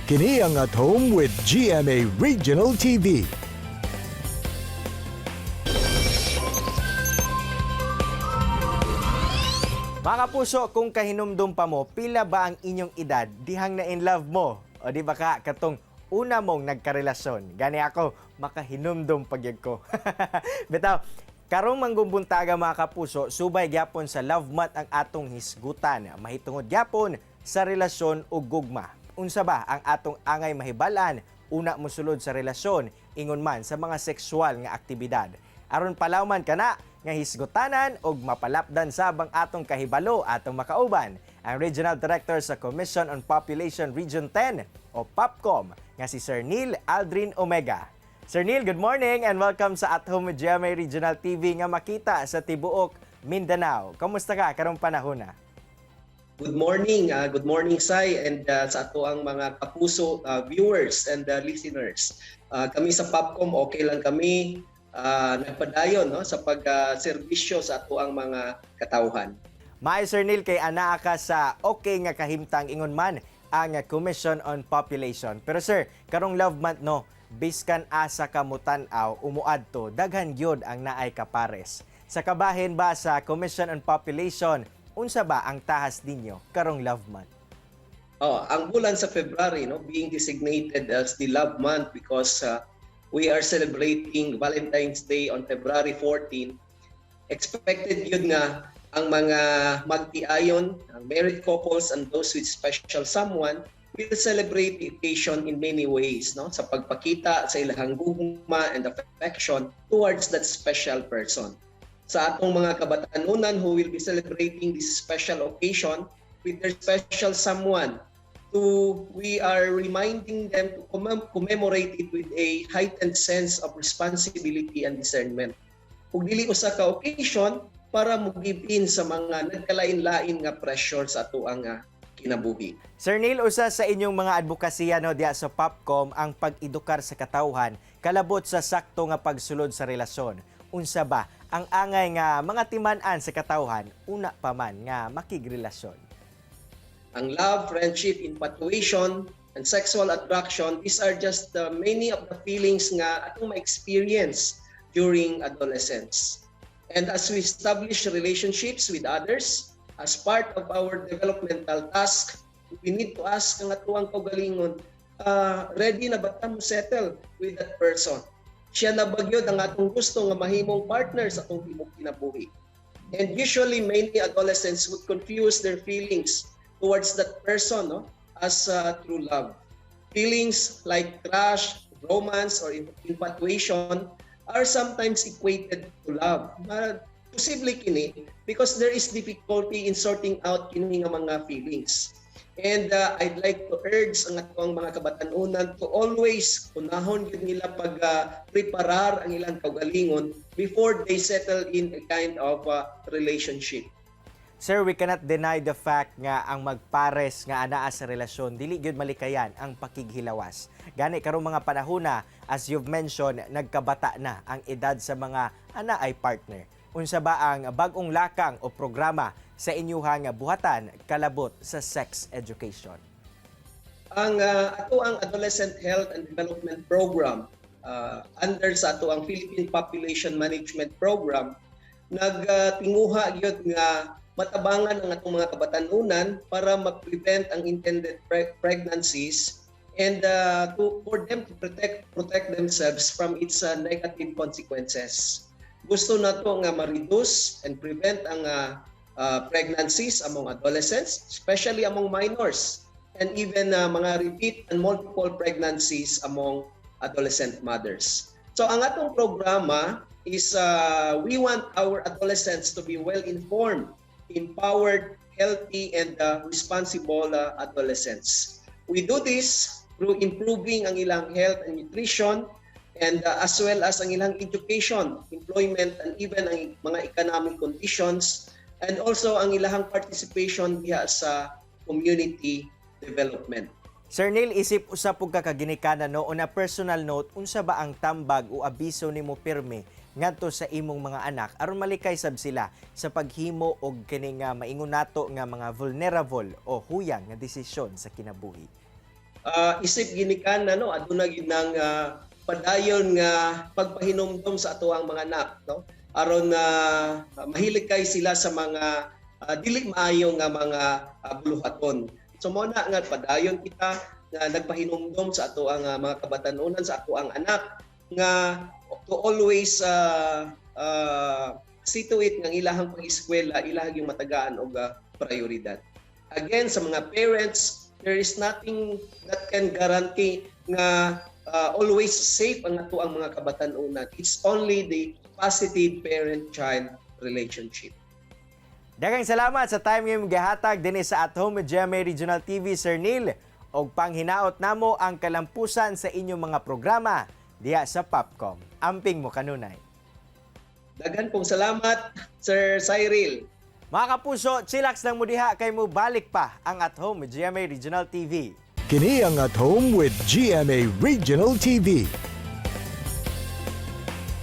Kini ang At Home with GMA Regional TV. Mga kapuso, kung kahinumdum pa mo, pila ba ang inyong edad dihang na in love mo? O di ba ka katong una mong nagkarelasyon? Gani ako, makahinumdum pagyag ko. Bitaw, karong manggumbuntaga, mga kapuso, subay gyapon sa love month ang atong hisgutan. Mahitungod gyapon sa relasyon ug gugma. Unsa ba ang atong angay mahibalan una mosulod sa relasyon ingon man sa mga sexual nga aktibidad? Aron palawman kana nga hisgutanan ug mapalapdan sabang atong kahibalo, atong makauban ang Regional Director sa Commission on Population Region 10 o POPCOM nga si Sir Neil Aldrin Omega. Sir Neil, good morning and welcome sa At Home with GMA Regional TV nga makita sa tibuok Mindanao. Kamusta ka karong panahon na? Good morning, Sai, and sa ato ang mga kapuso viewers and listeners. Kami sa POPCOM, okay lang kami, nagpadayon, no, sa pag-serbisyo sa ato ang mga katawhan. Maayo, Sir Neil, kay anaa ka sa okay nga kahimtang ingon man ang Commission on Population. Pero sir, karong love month, no, biskan asa ka mutan-aw umuadto, daghan gyud ang naay kapares. Sa kabahin ba sa Commission on Population, unsa ba ang tahas ninyo karong love month? Oh, ang bulan sa February, no, being designated as the Love Month because we are celebrating Valentine's Day on February 14. Expected yun nga ang mga magtiayon, ang married couples and those with special someone will celebrate the occasion in many ways, no, sa pagpakita sa ilang gugma and affection towards that special person. Sa atong mga kabatanunan who will be celebrating this special occasion with their special someone, to we are reminding them to commemorate it with a heightened sense of responsibility and discernment. Ug dili usa ka occasion para mo give in sa mga nagkalain-lain nga pressure sa atoang kinabuhi. Sir Neil, usa sa inyong mga advokasya, no, diya sa POPCOM ang pag-edukar sa katawhan kalabot sa sakto nga pagsulod sa relasyon. Unsa ba ang angay nga mga timan-an sa katawhan una pa man nga makigrelasyon? Ang love, friendship, infatuation, and sexual attraction, these are just many of the feelings nga atong ma-experience during adolescence. And as we establish relationships with others, as part of our developmental task, we need to ask ang atuang kaugalingon, ready na ba ta mo settle with that person? Siya na ba gyud ang atong gusto nga mahimong partner sa atong tibuok kinabuhi? And usually many adolescents would confuse their feelings towards that person, no, as true love. Feelings like crush, romance, or infatuation are sometimes equated to love. Posible kini because there is difficulty in sorting out kini nga mga feelings. And I'd like to urge ang atong mga kabatanunan to always unahon gyud nila pag preparar ang ilang kaugalingon before they settle in a kind of relationship. Sir, we cannot deny the fact nga ang magpares nga anaa sa relasyon dili gyud malikayan ang pakighilawas. Gani karong mga panahona, as you've mentioned, nagkabata na ang edad sa mga anaay partner. Unsa ba ang bag-ong lakang o programa sa inyuhang buhatan kalabot sa sex education? Ang ato ang Adolescent Health and Development Program under sa ato ang Philippine Population Management Program nagtinguha gyud nga matabangan ang atong mga kabatanunan para mag-prevent ang intended pregnancies and to for them to protect protect themselves from its negative consequences. Gusto nato nga ma-reduce and prevent ang pregnancies among adolescents, especially among minors, and even mga repeat and multiple pregnancies among adolescent mothers. So ang atong programa is we want our adolescents to be well informed, empowered, healthy, and responsible adolescents. We do this through improving ang ilang health and nutrition and as well as ang ilang education, employment, and even ang mga economic conditions and also ang ilang participation diha sa community development. Sir Neil, isip usa pug ka kaginikanan, no, on a personal note, unsa ba ang tambag o abiso nimo pirmi ngadto sa imong mga anak aron malikay sab sila sa paghimo og kini nga maingon nato nga mga vulnerable o huyang nga desisyon sa kinabuhi? Isip ginikan no, aduna gyud nang padayon nga pagpahinumdom sa atoang mga anak, no, aron na mahilig kay sila sa mga dili maayo nga mga buluhaton. So mao na nga padayon kita nga nagpahinumdom sa atoang mga kabatanunan, sa atoang anak, nga to always see to it nga ilahang pag-eskwela ilahang yung matagaan og prioridad. Again, sa mga parents, there is nothing that can guarantee nga always safe ang atoang mga kabatanunan. It's only the positive parent-child relationship. Daghang salamat sa time nga imong gihatag dinhi sa At Home with GMA Regional TV, Sir Neil. Og panghinaot namo ang kalampusan sa inyong mga programa diha sa Popcom. Amping mo kanunay. Daghan pong salamat, Sir Cyril. Mga kapuso, chillax lang mo diha kay mo balik pa ang At Home with GMA Regional TV. Kini ang At Home with GMA Regional TV.